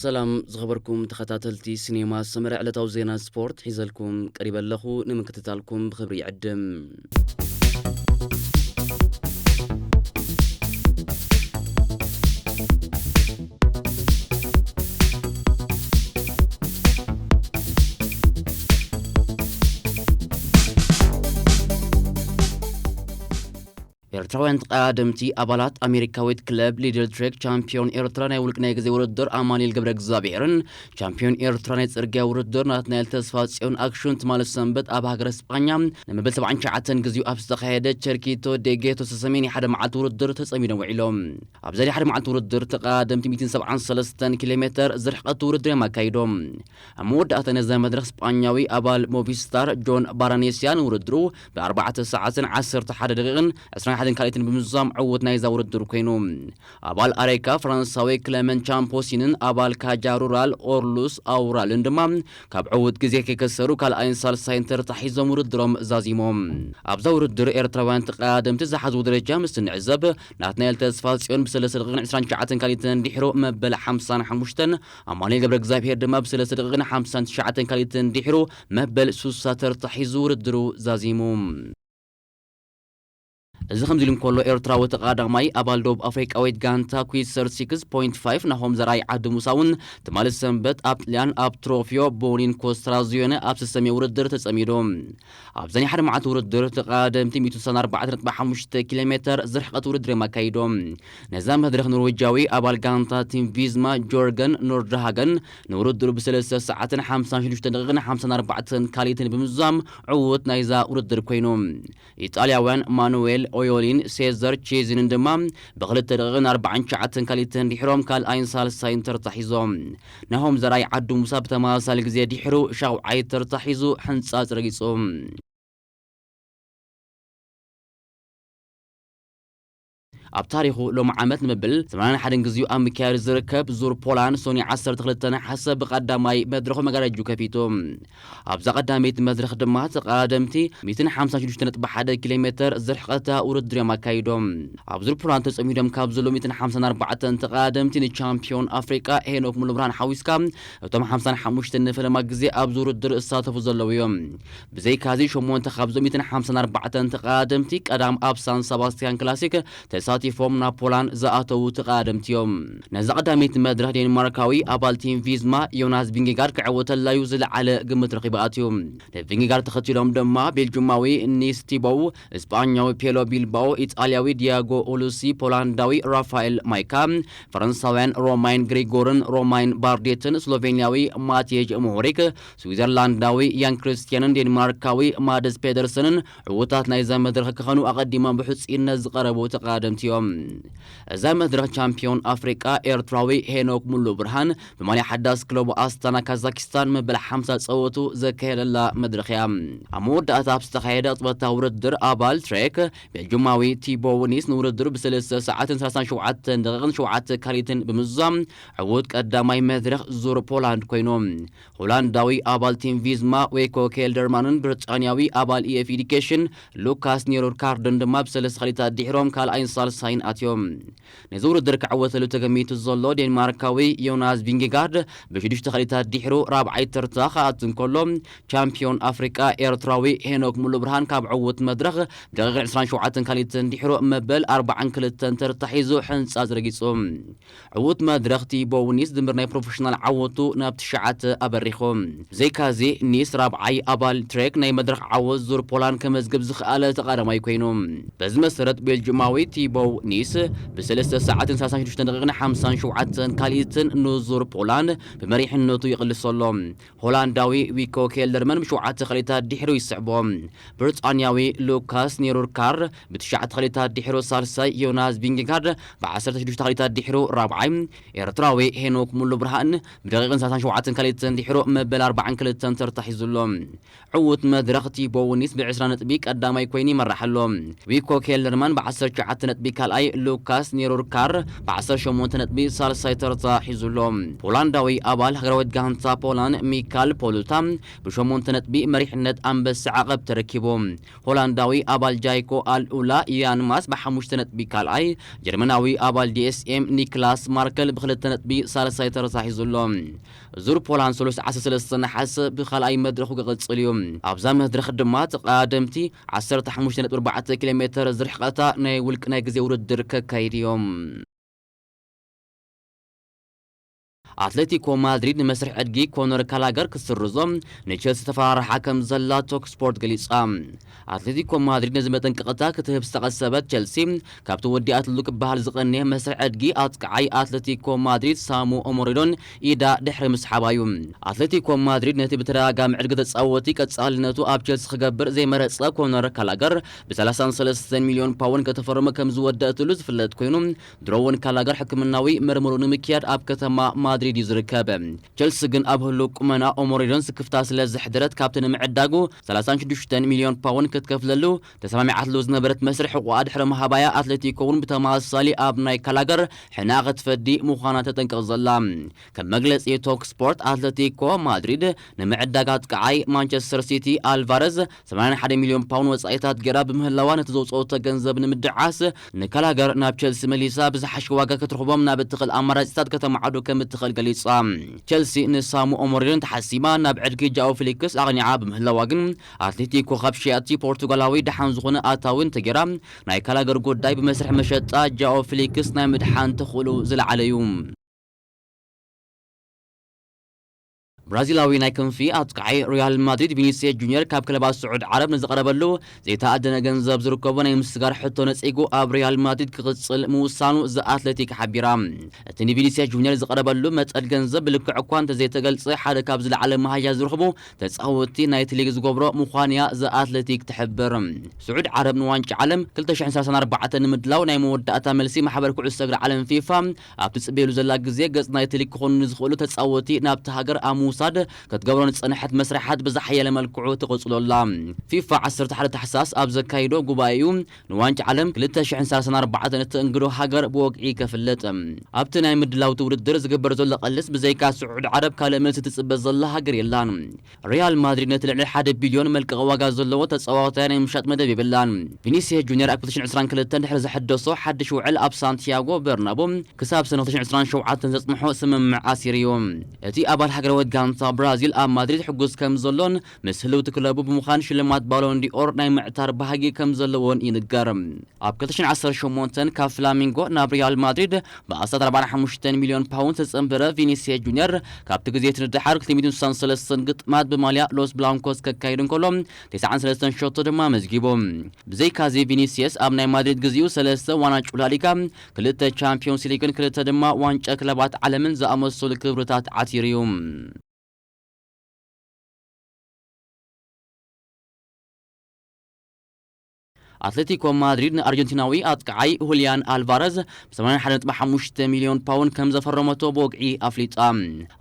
ሰላም ዝኸበርኩም ተኸታተልቲ ሲኔማ ሰመረ፣ ዕለታዊ ዜና ስፖርት ሒዘልኩም ቀሪበ ኣለኹ። ንምክትታልኩም ብኽብሪ ይዕድም። ኤርትራውያን ተቐዳደምቲ ኣባላት ኣሜሪካዊት ክለብ ሊድል ትሬክ ቻምፒዮን ኤርትራ ናይ ውልቂ ናይ ግዜ ውድድር ኣማኑኤል ገብረ እግዚኣብሔርን ቻምፒዮን ኤርትራ ናይ ጽርግያ ውድድር ናትናኤል ተስፋ ጽዮን ኣክሽን ትማሊ ሰንበት ኣብ ሃገረ ስጳኛ ንመበል ሰብዓን ትሽዓተን ግዜኡ ኣብ ዝተኻየደ ቸርኪቶ ዴጌቶ ሰሰሜን ሓደ መዓልቲ ውድድር ተጸሚዶም ውዒሎም። ኣብዚ ናይ ሓደ መዓልቲ ውድድር ተቐዳደምቲ ሚእትን ሰብዓን ሰለስተን ኪሎ ሜተር ዝርሕቀት ውድድር እዮም ኣካይዶም። ኣብ መወዳእታ ነዛ መድረኽ ስጳኛዊ ኣባል ሞቪስታር ጆን ባራኔስያ ንውድድሩ ብኣርባዕተ ሰዓትን ዓሰርተ ሓደ ደቂቕን ዕስራን ሓደን ካልኢትን ብምዝዛም ዕውት ናይዛ ውድድር ኮይኑ። ኣባል ኣሬካ ፈረንሳዊ ክለመን ቻምፖሲንን ኣባል ካጃ ሩራል ኦርሉስ ኣውራልን ድማ ካብ ዕውት ግዜ ከይከሰሩ ካልኣይን ሳልሳይን ተርታ ሒዞም ውድድሮም ዛዚሞም። ኣብዛ ውድድር ኤርትራውያን ተቐዳደምቲ ዝሓዝዎ ደረጃ ምስ እንዕዘብ፣ ናትናኤል ተስፋ ጽዮን ብሰለስተ ደቂቕን ዕስራን ትሽዓተን ካልኢትን ድሕሩ መበል ሓምሳን ሓሙሽተን፣ ኣማኑኤል ገብረ እግዚኣብሔር ድማ ብሰለስተ ደቂቕን ሓምሳን ትሽዓተን ካልኢትን ድሕሩ መበል ሱሳ ተርታ ሒዙ ውድድሩ ዛዚሙ። እዚ ከምዚ ኢሉ እንከሎ፣ ኤርትራዊ ተቐዳዳማይ ኣባል ደቡብ ኣፍሪቃዊት ጋንታ ኩዊት ሰርቲ ሲክስ ፖይንት ፋይቭ ናሆም ዘርኣይ ዓዲ ሙሳ እውን ትማሊ ሰንበት ኣብ ጥልያን ኣብ ትሮፊዮ ቦኒን ኮስትራዚዮነ ኣብ ስሰሜ ውድድር ተጸሚዱ። ኣብዚ ናይ ሓደ መዓልቲ ውድድር ተቐዳደምቲ ሚእትን ስሳን ኣርባዕተን ነጥቢ ሓሙሽተ ኪሎ ሜተር ዝርሕቀት ውድድር እዮም ኣካይዶም። ነዛ መድረኽ ኖርዌጃዊ ኣባል ጋንታ ቲም ቪዝማ ጆርገን ኖርድሃገን ንውድድሩ ብሰለስተ ሰዓትን ሓምሳን ሽዱሽተ ደቂቕን ሓምሳን ኣርባዕተን ካልኢትን ብምዝዛም ዕውት ናይዛ ውድድር ኮይኑ። ኢጣልያውያን ማኑዌል ኦዮሊን ሴዘር ቼዚንን ድማ ብክልተ ደቂቕን ኣርባዓን ትሽዓተን ካልኢትን ድሕሮም ካልኣይን ሳልሳይን ተርታ ሒዞም። ናሆም ዘርኣይ ዓዱ ሙሳ ብተመሳሳሊ ግዜ ድሕሩ ሻውዓይ ተርታ ሒዙ ሕንጻጽ ረጊጹ። ኣብ ታሪኹ ሎሚ ዓመት ንመብል ሰማንያን ሓደን ግዜኡ ኣብ ምክያድ ዝርከብ ዙር ፖላንድ ሶኒ ዓሰርተ ክልተ ነሓሰ ብቐዳማይ መድረኹ መጋረጁ ከፊቱ። ኣብዛ ቀዳመይቲ መድረኽ ድማ ተቐዳደምቲ ሚእትን ሓምሳን ሽዱሽተ ነጥቢ ሓደ ኪሎ ሜተር ዝርሕቐታ ውድድር እዮም ኣካይዶም። ኣብ ዙር ፖላንድ ተጸሚዶም ካብ ዘለዉ ሚእትን ሓምሳን ኣርባዕተን ተቐዳደምቲ ንቻምፒዮን ኣፍሪቃ ሄኖክ ሙሉብርሃን ሓዊስካ እቶም ሓምሳን ሓሙሽተን ንፈለማ ግዜ ኣብዚ ውድድር ዝሳተፉ ዘለዉ እዮም። ብዘይካዚ ሸሞንተ ካብዞም ሚእትን ሓምሳን ኣርባዕተን ተቐዳደምቲ ቀዳም ኣብ ሳን ሰባስቲያን ክላሲክ ተሳቲፎም ናብ ፖላንድ ዝኣተዉ ተቐዳደምቲ እዮም። ነዛ ቀዳመይቲ መድረኽ ዴንማርካዊ ኣባል ቲም ቪዝማ ዮናስ ቪንጌጋርድ ክዕወተላ እዩ ዝለዓለ ግምት ረኺቡ ኣትዩ። ንቪንጌጋርድ ተኸቲሎም ድማ ቤልጁማዊ ኒስ ቲቦው፣ እስጳኛዊ ፔሎ ቢልባኦ፣ ኢጣልያዊ ዲያጎ ኡሉሲ፣ ፖላንዳዊ ራፋኤል ማይካ፣ ፈረንሳውያን ሮማይን ግሪጎርን ሮማይን ባርዴትን፣ ስሎቬንያዊ ማቲየጅ ሞሆሪክ፣ ስዊዘርላንዳዊ ያን ክርስቲያንን ዴንማርካዊ ማድስ ፔደርሰንን ዕዉታት ናይዛ መድረኽ ክኾኑ ኣቐዲሞም ብሕጹይነት ዝቐረቡ ተቐዳደምቲ እዮም። እዛ መድረኽ ቻምፒዮን ኣፍሪቃ ኤርትራዊ ሄኖክ ሙሉ ብርሃን ብማልያ ሓዳስ ክለቡ ኣስታና ካዛኪስታን መበል ሓምሳ ጸወቱ ዘካየደላ መድረኽ እያ። ኣብ መወዳእታ ኣብ ዝተኻየደ ቅጽበታዊ ውድድር ኣባል ትሬክ ቤልጁማዊ ቲቦ ኒስ ንውድድሩ ብሰለስተ ሰዓትን ሰላሳን ሸውዓተን ደቂቕን ሸውዓተ ካልኢትን ብምዝዛም ዕዉት ቀዳማይ መድረኽ ዙር ፖላንድ ኮይኑ። ሆላንዳዊ ኣባል ቲም ቪዝማ ዌኮ ኬልደርማንን ብሪጣንያዊ ኣባል ኢኤፍ ኤዲኬሽን ሉካስ ኔሮድካርድን ድማ ብሰለስተ ካልኢታት ድሒሮም ካልኣይን ሳልሳይን ኣትዮም። ነዚ ውድድር ክዕወተሉ ተገሚቱ ዘሎ ዴንማርካዊ ዮናስ ቪንጌጋርድ ብሽዱሽተ ካልኢታት ድሒሩ ራብዓይ ተርታ ክኣቱ እንከሎ፣ ቻምፒዮን ኣፍሪቃ ኤርትራዊ ሄኖክ ሙሉ ብርሃን ካብ ዕዉት መድረኽ ብደቂቕ ዕስራን ሸውዓተን ካልኢትን ድሒሩ መበል ኣርባዓን ክልተን ተርታ ሒዙ ሕንጻጽ ረጊጹ። ዕዉት መድረኽ ቲቦ ኒስ ድምር ናይ ፕሮፌሽናል ዓወቱ ናብ ትሽዓተ ኣበሪኹ። ብዘይካዚ ኒስ ራብዓይ ኣባል ትሬክ ናይ መድረኽ ዓወት ዙር ፖላንድ ከመዝግብ ዝኸኣለ ተቐዳማይ ኮይኑ። በዚ መሰረት ቤልጅማዊ ቲቦ ኒስ ብሰለስተ ሰዓትን ሰላሳን ሽዱሽተን ደቂቕን ሓምሳን ሸውዓተን ካልኢትን ንዙር ፖላንድ ብመሪሕነቱ ይቕልሶ ኣሎ። ሆላንዳዊ ዊኮ ኬልደርመን ብሸውዓተ ካልኢታት ድሒሩ ይስዕቦ። ብሪጣንያዊ ሉካስ ኔሩርካር ብትሽዓተ ካልኢታት ድሒሩ ሳልሳይ፣ ዮናስ ቪንጌጋርድ ብዓሰርተ ሽዱሽተ ካልኢታት ድሒሩ ራብዓይ፣ ኤርትራዊ ሄኖክ ሙሉ ብርሃን ብደቂቕን ሰላሳን ሸውዓተን ካልኢትን ድሒሩ መበል ኣርባዓን ክልተን ተርታ ሒዙ ኣሎ። ዕዉት መድረኽ ቲቦ ኒስ ብዕስራ ነጥቢ ቀዳማይ ኮይኑ ይመርሕ ኣሎ። ዊኮ ኬልደርማን ብዓሰርተ ትሽዓተ ነጥቢ ካልኣይ ሉካስ ኔሩርካር ብ ዓሰርተ ሸሞንተ ነጥቢ ሳልሳይ ተርታ ሒዙ ኣሎ። ፖላንዳዊ ኣባል ሃገራዊት ጋንታ ፖላንድ ሚካል ፖሉታ ብሸሞንተ ነጥቢ መሪሕነት ኣንበሳ ዓቐብ ተረኪቡ። ሆላንዳዊ ኣባል ጃይኮ ኣልኡላ ያንማስ ብሓሙሽተ ነጥቢ ካልኣይ፣ ጀርመናዊ ኣባል ዲ ኤስ ኤም ኒክላስ ማርከል ብክልተ ነጥቢ ሳልሳይ ተርታ ሒዙ ኣሎ። ዙር ፖላንድ ሰለስተ ዓሰርተ ሰለስተ ነሓሰ ብኻልኣይ መድረኹ ክቕጽል እዩ። ኣብዛ መድረኽ ድማ ተቐዳደምቲ ዓሰርተ ሓሙሽተ ነጥቢ ኣርባዕተ ኪሎ ሜተር ዝርሕቐታ ናይ ውልቂ ናይ ግዜ ውድድር ከካይድ እዮም። ኣትሌቲኮ ማድሪድ ንመስርሕ ዕድጊ ኮነር ካላገር ክስርዞ ንቸልሲ ተፈራርሓ ከም ዘላ ቶክ ስፖርት ገሊጻ። ኣትሌቲኮ ማድሪድ ነዚ መጠንቀቕታ ክትህብ ዝተቐሰበት ቸልሲ፣ ካብቲ ወዲኣትሉ ክበሃል ዝቐንየ መስርሕ ዕድጊ ኣጥቃዓይ ኣትሌቲኮ ማድሪድ ሳሙ ኦሞሪዶን ኢዳ ድሕሪ ምስሓባ እዩ። ኣትሌቲኮ ማድሪድ ነቲ ብተደጋጋሚ ዕድጊ ተጻወቲ ቀጻልነቱ ኣብ ቸልሲ ክገብር ዘይመረጸ ኮነር ካላገር ብ ሰላሳን ሰለስተን ሚልዮን ፓውንድ ከተፈርሞ ከም ዝወደእትሉ ዝፍለጥ ኮይኑ፣ ድሮ እውን ካላገር ሕክምናዊ መርምሩ ንምክያድ ኣብ ከተማ ማድሪድ እዩ ዝርከብ። ቸልሲ ግን ኣብ ህሉው ቁመና ኦሞሪዶን ስክፍታ ስለ ዘሕደረት ካብቲ ንምዕዳጉ ሰላሳን ሽዱሽተን ሚልዮን ፓውንድ ክትከፍለሉ ተሰማሚዓትሉ ዝነበረት መስርሕ ሕቑኣ ድሕሪ ምሃባያ ኣትሌቲኮ እውን ብተመሳሳሊ ኣብ ናይ ካላገር ሕና ክትፈዲ ምዃና ተጠንቅቕ ዘላ። ከም መግለጺ ቶክ ስፖርት ኣትሌቲኮ ማድሪድ ንምዕዳግ ኣጥቃዓይ ማንቸስተር ሲቲ ኣልቫረዝ ሰማንያን ሓደ ሚልዮን ፓውንድ ወጻኢታት ገይራ ብምህላዋ ነቲ ዘውጽኦቶ ገንዘብ ንምድዓስ ንካላገር ናብ ቸልሲ መሊሳ ብዝሓሸ ዋጋ ክትረኽቦም ናብ እትኽእል ኣማራጺታት ከተማዕዱ ከም እትኽእል ገሊጻ። ቸልሲ ንሳሙ ኦሞሪዶን ተሓሲማ ናብ ዕድጊ ጃኦ ፊሊክስ ኣቕኒዓ ብምህላዋ ግን ኣትሌቲኮ ካብ ሸያጥቲ ፖርቱጋላዊ ደሓን ዝኾነ ኣታዊ እንተገይራ ናይ ካላገር ጉዳይ ብመስርሕ መሸጣ ጃኦ ፊሊክስ ናይ ምድሓን ተኽእሎ ዝለዓለ እዩ። ብራዚላዊ ናይ ክንፊ ኣጥቃዓይ ሪያል ማድሪድ ቪኒሲየስ ጁኒየር ካብ ክለባት ስዑድ ዓረብ ንዝቐረበሉ ዘይተኣደነ ገንዘብ ዝርከቦ ናይ ምስጋር ሕቶ ነጺጉ ኣብ ሪያል ማድሪድ ክቕጽል ምውሳኑ ዘ ኣትሌቲክ ሓቢራ። እቲ ንቪኒሲየስ ጁኒየር ዝቐረበሉ መጠን ገንዘብ ብልክዕ እኳ እንተዘይተገልጸ ሓደ ካብ ዝለዓለ መሃያ ዝረኽቡ ተጻወትቲ ናይቲ ሊግ ዝገብሮ ምዃኑ'ያ ዘ ኣትሌቲክ ትሕብር። ስዑድ ዓረብ ንዋንጫ ዓለም ክልተ ሽሕን ሰላሳን ኣርባዕተን ንምድላው ናይ መወዳእታ መልሲ ማሕበር ኩዕሶ እግሪ ዓለም ፊፋ ኣብ ትጽበየሉ ዘላ ግዜ ገጽ ናይቲ ሊግ ክኾኑ ንዝኽእሉ ተጻወትቲ ናብቲ ሃገር ኣብ ምውሳድ ክትገብሮ ንጸንሐት መስርሓት ብዝሓየለ መልክዑ ትቕጽሎ ኣላ። ፊፋ ዓሰርተ ሓደ ታሕሳስ ኣብ ዘካይዶ ጉባኤኡ ንዋንጫ ዓለም ክልተ ሽሕን ሰላሳን ኣርባዕተን እተእንግዶ ሃገር ብወግዒ ከፍልጥ። ኣብቲ ናይ ምድላውቲ ውድድር ዝግበር ዘሎ ቀልስ ብዘይካ ስዑድ ዓረብ ካልእ መልሲ ትጽበ ዘላ ሃገር የላን። ሪያል ማድሪድ ነቲ ልዕሊ ሓደ ቢልዮን መልቀቒ ዋጋ ዘለዎ ተጻዋታይ ናይ ምሻጥ መደብ የብላን። ቪኒሲየስ ጁኒየር ኣብ ክልተ ሽሕን ዕስራን ክልተን ድሕሪ ዘሐደሶ ሓድሽ ውዕል ኣብ ሳንቲያጎ በርናቦ ክሳብ ሰነ ክልተ ሽሕን ዕስራን ሸውዓተን ዘጽንሖ ስምምዕ ኣሲሩ እዩ። እቲ ኣባል ሃገራዊት ጋንታ ብራዚል ኣብ ማድሪድ ሕጉስ ከም ዘሎን ምስ ህልውቲ ክለቡ ብምዃን ሽልማት ባሎን ዲኦር ናይ ምዕታር ባህጊ ከም ዘለዎን ይንገር። ኣብ ክልተ ሽሕን ዓሰርተ ሸሞንተን ካብ ፍላሚንጎ ናብ ሪያል ማድሪድ ብኣስታት ኣርባዓን ሓሙሽተን ሚልዮን ፓውንድ ዝተጸንበረ ቪኒሲየስ ጁኒየር ካብቲ ግዜ እቲ ንደሓር ክልተ ሚእትን ስሳን ሰለስተን ግጥማት ብማልያ ሎስ ብላንኮስ ከካይድ እንከሎ ተስዓን ሰለስተን ሸቶ ድማ መዝጊቡ። ብዘይካዚ ቪኒሲየስ ኣብ ናይ ማድሪድ ግዜኡ ሰለስተ ዋንጫ ላሊጋ፣ ክልተ ቻምፒዮንስ ሊግን ክልተ ድማ ዋንጫ ክለባት ዓለምን ዝኣመሰሉ ክብርታት ዓቲሩ እዩ። ኣትሌቲኮ ማድሪድ ንኣርጀንቲናዊ ኣጥቃዓይ ሁሊያን ኣልቫረዝ ብ ሰማንያን ሓደን ነጥቢ ሓሙሽተ ሚልዮን ፓውንድ ከም ዘፈረመቶ ብወግዒ ኣፍሊጣ።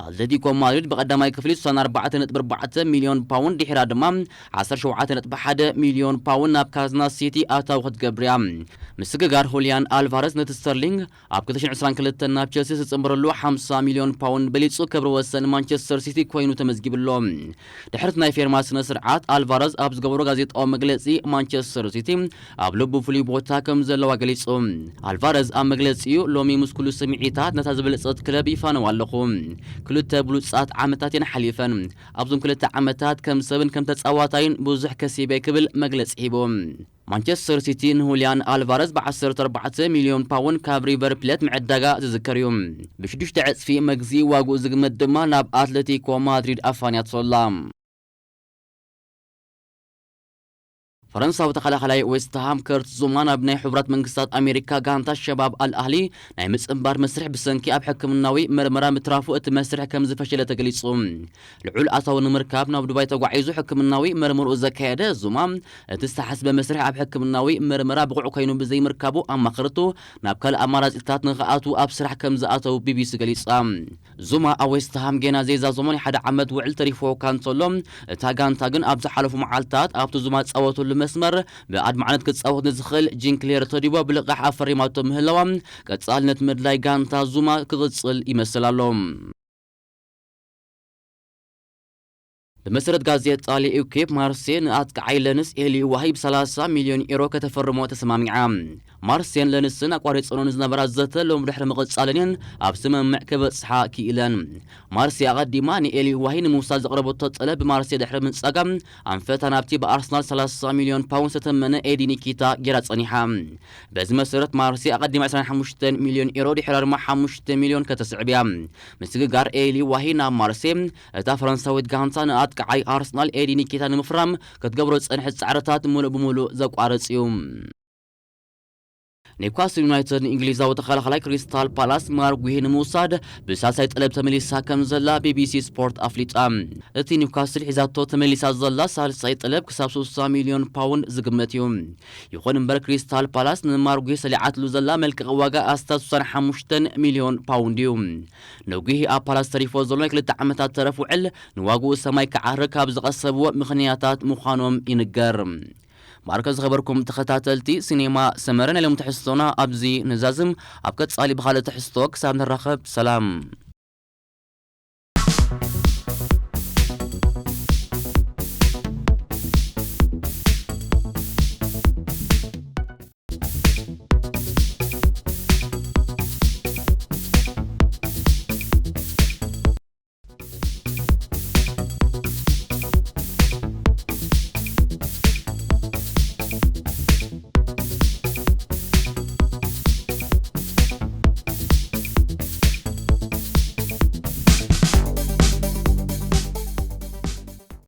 ኣትሌቲኮ ማድሪድ ብቐዳማይ ክፍሊ ስሳን ኣርባዕተን ነጥቢ ኣርባዕተ ሚልዮን ፓውንድ፣ ድሒራ ድማ ዓሰርተ ሸውዓተ ነጥቢ ሓደ ሚልዮን ፓውንድ ናብ ካዝና ሲቲ ኣታዊ ክትገብር እያ። ምስግጋር ሁሊያን ኣልቫረዝ ነቲ ስተርሊንግ ኣብ ክልተ ሽሕን ዕስራን ክልተን ናብ ቸልሲ ዝጽንበረሉ ሓምሳ ሚልዮን ፓውንድ በሊጹ ክብሪ ወሰን ማንቸስተር ሲቲ ኮይኑ ተመዝጊቡ ኣሎ። ድሕሪ እቲ ናይ ፌርማ ስነ ስርዓት ኣልቫረዝ ኣብ ዝገበሮ ጋዜጣዊ መግለጺ ማንቸስተር ሲቲ ኣብ ልቡ ፍሉይ ቦታ ከም ዘለዋ ገሊጹ። ኣልቫረዝ ኣብ መግለጺኡ ሎሚ ምስ ኩሉ ስምዒታት ነታ ዝበለጸት ክለብ ይፋነው ኣለኹ። ክልተ ብሉጻት ዓመታት እየን ሓሊፈን። ኣብዞም ክልተ ዓመታት ከም ሰብን ከም ተጻዋታይን ብዙሕ ከሲበ ክብል መግለጺ ሂቡ። ማንቸስተር ሲቲ ንሁሊያን ኣልቫረዝ ብ ዓሰርተ ኣርባዕተ ሚልዮን ፓውንድ ካብ ሪቨር ፕሌት ምዕዳጋ ዝዝከር እዩ። ብሽዱሽተ ዕጽፊ መግዝኢ ዋግኡ ዝግመት ድማ ናብ ኣትሌቲኮ ማድሪድ ኣፋንያቶ ኣላ። ፈረንሳዊ ተኸላኻላይ ዌስትሃም ከርት ዙማ ናብ ናይ ሕቡራት መንግስታት ኣሜሪካ ጋንታ ሸባብ ኣል ኣህሊ ናይ ምጽንባር መስርሕ ብሰንኪ ኣብ ሕክምናዊ መርመራ ምትራፉ እቲ መስርሕ ከም ዝፈሸለ ተገሊጹ። ልዑል ኣታዊ ንምርካብ ናብ ዱባይ ተጓዒዙ ሕክምናዊ መርምርኡ ዘካየደ ዙማ፣ እቲ ዝተሓስበ መስርሕ ኣብ ሕክምናዊ መርመራ ብቑዕ ኮይኑ ብዘይምርካቡ ኣማኸርቱ ናብ ካልእ ኣማራጺታት ንኽኣትዉ ኣብ ስራሕ ከም ዝኣተዉ ቢቢሲ ገሊጻ። ዙማ ኣብ ዌስትሃም ጌና ዘይዛዘሞ ናይ ሓደ ዓመት ውዕል ተሪፍዎ እኳ እንተሎ፣ እታ ጋንታ ግን ኣብ ዝሓለፉ መዓልታት ኣብቲ ዙማ ዝጻወተሉ መስመር ብኣድማዕነት ክጻወት ንዝኽእል ጂንክሌር ተዲቦ ብልቓሕ ኣፈሪማቶ ምህላዋ፣ ቀጻልነት ምድላይ ጋንታ ዙማ ክቕጽል ይመስል ኣሎ። ብመሰረት ጋዜጣ ሌኢኩፕ፣ ማርሴ ንኣጥቃዓይ ለንስ ኤሊ ዋሂ ብ ሰላሳ ሚልዮን ኤሮ ከተፈርሞ ተሰማሚዓ። ማርሴን ለንስን ኣቋሪጸኖ ንዝነበራ ዘተ ሎም ድሕሪ ምቕጻለን እየን ኣብ ስምምዕ ክበጽሓ ክኢለን። ማርሴ ኣቐዲማ ንኤሊ ዋሂ ንምውሳድ ዘቕረበቶ ጠለብ ብማርሴ ድሕሪ ምንጻጋ፣ ኣንፈታ ናብቲ ብኣርሰናል ሰላሳ ሚልዮን ፓውንድ ዝተመነ ኤዲ ኒኪታ ጌራ ጸኒሓ። በዚ መሰረት ማርሴ ኣቐዲማ ዕስራን ሓሙሽተን ሚልዮን ኤሮ ድሕሪ ኣርማ ሓሙሽተ ሚልዮን ከተስዕብ እያ። ምስግጋር ኤሊ ዋሂ ናብ ማርሴ፣ እታ ፈረንሳዊት ጋንታ ንኣጥቃዓይ ኣርሰናል ኤዲ ኒኪታ ንምፍራም ክትገብሮ ዝጸንሐት ጻዕርታት ምሉእ ብምሉእ ዘቋርጽ እዩ። ኒውካስል ዩናይትድ ንእንግሊዛዊ ተኸላኻላይ ክሪስታል ፓላስ ማርጉሂ ንምውሳድ ብሳልሳይ ጠለብ ተመሊሳ ከም ዘላ ቢቢሲ ስፖርት ኣፍሊጣ። እቲ ኒውካስል ሒዛቶ ተመሊሳ ዘላ ሳልሳይ ጠለብ ክሳብ ስሳ ሚልዮን ፓውንድ ዝግመት እዩ። ይኹን እምበር ክሪስታል ፓላስ ንማርጉሂ ሰሊዓትሉ ዘላ መልቀቒ ዋጋ ኣስታት ስሳን ሓሙሽተን ሚልዮን ፓውንድ እዩ። ንጉሂ ኣብ ፓላስ ተሪፎ ዘሎ ናይ ክልተ ዓመታት ተረፍ ውዕል ንዋግኡ ሰማይ ክዓርግ ካብ ዝቐሰብዎ ምኽንያታት ምዃኖም ይንገር። ማርከ ዝኸበርኩም ተኸታተልቲ ሲኔማ ሰመረ ናይ ሎም ትሕዝቶና ኣብዚ ንዛዝም። ኣብ ቀጻሊ ብኻልእ ትሕዝቶ ክሳብ ንራኸብ ሰላም።